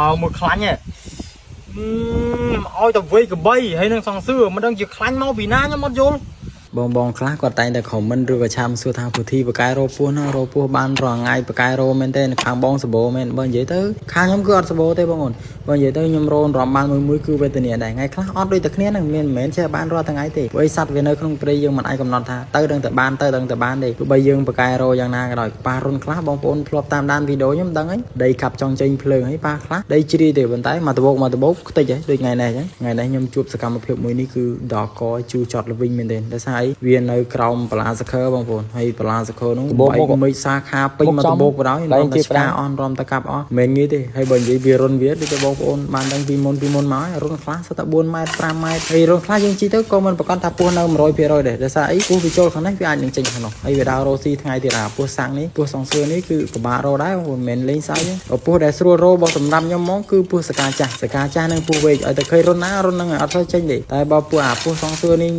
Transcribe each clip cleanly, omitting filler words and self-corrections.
អើមួយខ្លាញ់ហ៎ឲ្យតែវ័យកបីហើយនឹងសងសឿមិនដឹងជាខ្លាញ់មកពីណាខ្ញុំអត់យល់ បងបងខ្លះគាត់តែងតែ comment ឬក៏ឆាមសួរថាពុធីបកែរោពោះណារោពោះបានរាល់ថ្ងៃបកែរោមែនទេខាងបងសបោមែនបើនិយាយទៅខាងខ្ញុំគឺអត់សបោទេបងអូនបើនិយាយទៅខ្ញុំរោរំបានមួយមួយគឺវេទនាដែរថ្ងៃខ្លះអត់ដូចតែគ្នាហ្នឹងមានមិនមែនចេះបានរាល់ថ្ងៃទេព្រោះអីសត្វវានៅក្នុងព្រៃយើងមិនអាចកំណត់ថាទៅដឹងតែបានទៅដឹងតែបានទេទោះបីយើងបកែរោយ៉ាងណាក៏ដោយប៉ះរុនខ្លះបងប្អូនធ្លាប់តាមដានវីដេអូខ្ញុំដឹងហើយដីកាប់ចង់ចេញភ្លើងហើយប៉ះខ្លះដីជ្រីទេប៉ុន្តែមកដបោកមកដបោកខ្ទេចហើយដូចថ្ងៃនេះអញ្ចឹងថ្ងៃនេះខ្ញុំជួបសកម្មភាពមួយនេះគឺដល់កជូរចត់ល្វិញមែនទេដោយសារអីវានៅក្រោមបលាសខើបងប្អូនហើយបលាសខើនោះបែកមេឃសាខាពេញមកដបោកបណ្ដោយរំតែឆ្កាអស់រំតែកាប់អស់មិនងាយទេហើយបើនិយាយវារុនវាដូចតែបងប្អូនបានដឹងពីមុនពីមុនមកហើយរុនខ្លះសិតតែ4ម៉ែត្រ5ម៉ែត្រហើយរុនខ្លះយើងជីទៅក៏មិនប្រកាសថាពោះនៅ100%ដែរដោយសារអីពោះវាចូលខាងនេះវាអាចនឹងចេញខាងនោះហើយវាដើររោស៊ីថ្ងៃទៀតអាពោះសាំងនេះពោះសងសឿនេះគឺពិបាករោដែរមិនមែនលេងសើចទេពោះដែលស្រួលរោរបស់សម្រាប់ខ្ញុំហ្មងគឺពោះសកាចាស់សកាចាស់និងពោះវែកឲ្យតែឃើញរុនណារុនហ្នឹងអត់សូវចេញទេតែបើពោះអាពោះសងសឿនេះ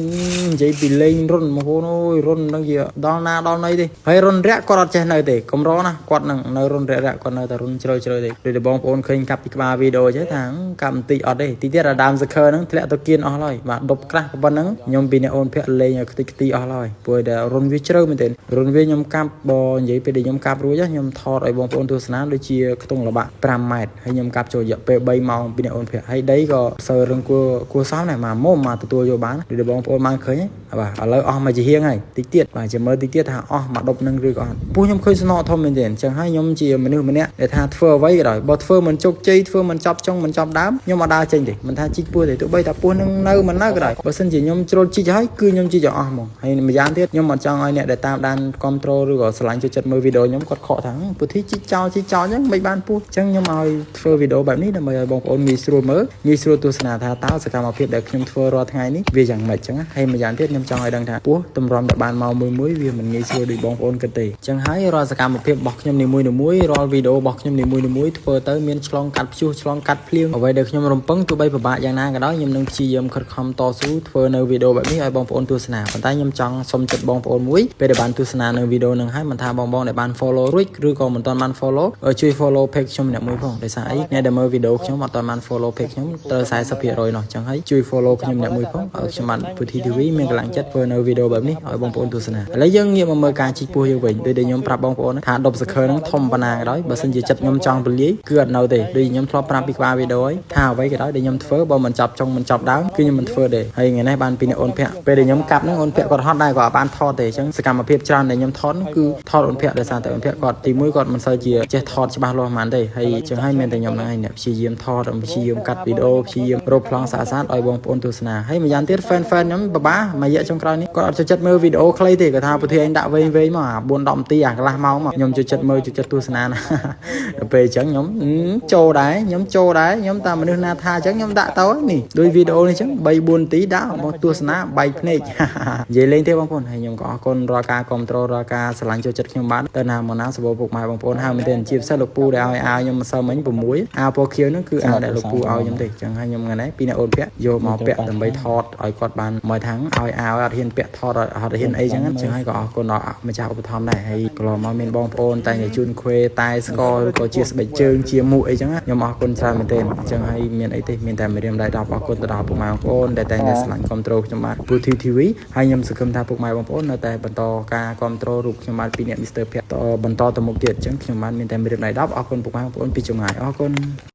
និយាយពីលេងរុនបងប្អូនអើយរុនមិនដឹងជាដល់ណាដល់ណីទេហើយរុនរាក់គាត់អត់ចេះនៅទេកម្រណាគាត់នឹងនៅរុនរាក់រាក់គាត់នៅតែរុនជ្រៅជ្រៅទេដូចតែបងប្អូនឃើញកាប់ពីក្បាលវីដេអូចេះថាកាប់បន្តិចអត់ទេទីទៀតអាដើមសខើហ្នឹងធ្លាក់ទៅគៀនអស់ហើយបាទដប់ក្រាស់ប៉ុណ្ណឹងខ្ញុំពីអ្នកអូនភ័ក្រលេងឲ្យខ្ទេចខ្ទីអស់ហើយព្រោះតែរុនវាជ្រៅមែនទែនរុនវាខ្ញុំកាប់បើនិយាយពេលដែលខ្ញុំកាប់រួចខ្ញុំថតឲ្យបងប្អូនទស្សនាដូចជាខ្ទង់ល្បាក់5ម៉ែត្រហើយខ្ញុំកាប់ចូលរយៈពេល3ម៉ោងពីអ្នកអូនភ័ក្រហើយដីក៏សូវរឹងគួរគួរសមដែរមកមុំមកទទួលយកបានដូចបងប្អូនបានឃើញបាទឥឡូវអស់មកជាហៀងហើយតិចទៀតបាទចាំមើលតិចទៀតថាអស់មកដប់នឹងឬក៏អត់ពូខ្ញុំឃើញស្នក់ធំមែនទែនអញ្ចឹងហើយខ្ញុំជាមនុស្សម្នាក់ដែលថាធ្វើអ្វីក៏ដោយបើធ្វើមិនជោគជ័យធ្វើមិនចប់ចុងមិនចប់ដើមខ្ញុំអត់ដើរចេញទេមិនថាជីកពោះទេទោះបីថាពោះនឹងនៅមិននៅក៏ដោយបើសិនជាខ្ញុំជ្រុលជីកហើយគឺខ្ញុំជីកឲ្យអស់ហ្មងហើយម្យ៉ាងទៀតខ្ញុំអត់ចង់ឲ្យអ្នកដែលតាមដាន control ឬក៏ស្រឡាញ់ចូលចិត្តមើលវីដេអូខ្ញុំគាត់ខកថាពុធីជីកចោលជីកចោលអញ្ចឹងមិនបានពោះអញ្ចឹងខ្ញុំឲ្យធ្វើវីដេអូបែបនេះដើម្បីឲ្យបងប្អូនងាយស្រួលមើលងាយស្រួលទស្សនាថាតើសកម្មភាពដែលខ្ញុំធ្វើរាល់ថ្ងៃនេះវាយ៉ាងម៉េចអញ្ចឹងហើយម្យ៉ាងទៀតខ្ញុំចង់ឲ្យដឹងថាពោះតម្រាំតែបានមកមួយមួយវាមិនងាយស្រួលដូចបងប្អូនគិតទេអញ្ចឹងហើយរាល់សកម្មភាពរបស់ខ្ញុំនីមួយៗរាល់វីដេអូរបស់ខ្ញុំនីមួយៗធ្វើទៅមានឆ្លងកាត់ព្យុះឆ្លងកាត់ភ្លៀងអ្វីដែលខ្ញុំរំពឹងទោះបីពិបាកយ៉ាងណាក៏ដោយខ្ញុំនឹងព្យាយាមខិតខំតស៊ូធ្វើនៅវីដេអូបែបនេះឲ្យបងប្អូនទស្សនាប៉ុន្តែខ្ញុំចង់សុំចិត្តបងប្អូនមួយពេលដែលបានទស្សនានៅវីដេអូនឹងហើយមិនថាបងប្អូនដែលបាន follow រួចឬក៏មិនទាន់បាន follow ជួយ follow page ខ្ញុំម្នាក់មួយផងដោយសារអីអ្នកដែលមើលវីដេអូខ្ញុំអត់ទាន់បាន follow page ខ្ញុំត្រូវ40%នោះអញ្ចឹងហើយជួយ follow ខ្ញុំម្នាក់មួយផងឲ្យខ្ញុំបានពុធី TV មានកម្លាំងចិត្តធ្វើនៅវីដេអូបែបនេះឲ្យបងប្អូនទស្សនាឥឡូវយើងងាកមកមើលការជីកពោះយើងវិញដូចដែលខ្ញុំប្រាប់បងប្អូនថាដប់សខើហ្នឹងធំប៉ុណ្ណាក៏ដោយបើសិនជាចិត្តខ្ញុំចង់ពលាយគឺអត់នៅទេដូចខ្ញុំធ្លាប់ប្រាប់ពីក្បាលវីដេអូហើយថាអ្វីក៏ដោយដែលខ្ញុំធ្វើបើមិនចប់ចុងមិនចប់ដើមគឺខ្ញុំមិនធ្វើទេហើយថ្ងៃនេះបានពីអ្នកអូនភ័ក្រពេលដែលខ្ញុំកាប់ហ្នឹងអូនភ័ក្រគាត់ហត់ដែរគាត់អត់បានថតទេអញ្ចឹងសកម្មភាពច្រើនដែលខ្ញុំថតគឺថតអូនភ័ក្រដោយសារតែអូនភ័ក្រគាត់ទីមួយគាត់មិនសូវជាចេះថតច្បាស់លាស់ហ្មងទេហើយអញ្ចឹងហើយមានតែខ្ញុំហ្នឹងឯងអ្នកព្យាយាមថតព្យាយាមកាត់វីដេអូព្យាយាមរកប្លង់ស្អាតៗឲ្យបងប្អូនទស្សនាហើយម្យ៉ាងទៀត fan fan ខ្ញុំបបាមួយរយៈចុងក្រោយនេះគាត់អត់ចូលចិត្តមើលវីដេអូខ្លីទេគាត់ថាពុធាឯងដាក់វែងវែងមកអា4 10នាទីអាកន្លះម៉ោងមកខ្ញុំចូលចិត្តមើលចូលចិត្តទស្សនាណាដល់ពេលអញ្ចឹងខ្ញុំចូលដែរខ្ញុំចូលដែរខ្ញុំតាមមនុស្សណាថាអញ្ចឹងខ្ញុំដាក់ទៅនេះដូចវីដេអូនេះអញ្ចឹង3 4នាទីដាក់មកទស្សនាបែកភ្នែកនិយាយលេងទេបងប្អូនហើយខ្ញុំក៏អរគុណរាល់ការគ្រប់គ្រងរាល់ការស្រឡាញ់ចូលចិត្តខ្ញុំបានទៅណាមកណាសបោពុកម៉ែបងប្អូនហើយមែនទេជាពិសេសលោកពូដែលឲ្យអាវខ្ញុំម្សិលមិញ6អាវពណ៌ខៀវហ្នឹងគឺអាវដែលលោកពូឲ្យខ្ញុំទេអញ្ចឹងហើយខ្ញុំថ្ងៃនេះពីអ្នកអូនពាក់យកមកពាក់ដើម្បីថតឲ្យគាត់បានមកថាងឲ្យអាវអត់ហ៊ានពាក់ថតអត់ហ៊ានអីចឹងអញ្ចឹងហើយក៏អរគុណដល់ម្ចាស់ឧបត្ថម្ភដែរហើយកន្លងមកមានបងប្អូនតែងតែជូនខ្វេតែស្ករឬក៏ជាស្បែកជើងជាមួកអីចឹងខ្ញុំអរគុណច្រើនមែនទែនអញ្ចឹងហើយមានអីទេមានតែម្រាមដៃ10អរគុណទៅដល់ពុកម៉ែបងប្អូនដែលតែងតែស្រឡាញ់គ្រប់គ្រងខ្ញុំបាទពូធី TV ហើយខ្ញុំសង្ឃឹមថាពុកម៉ែបងប្អូននៅតែបន្តការគ្រប់គ្រងរូបខ្ញុំបាទពីអ្នក Mr. ភ័ក្របន្តទៅមុខទៀតអញ្ចឹងខ្ញុំបាទមានតែម្រាមដៃ10អរគុណពុកម៉ែបងប្អូនពីចម្ងាយអរគុណ។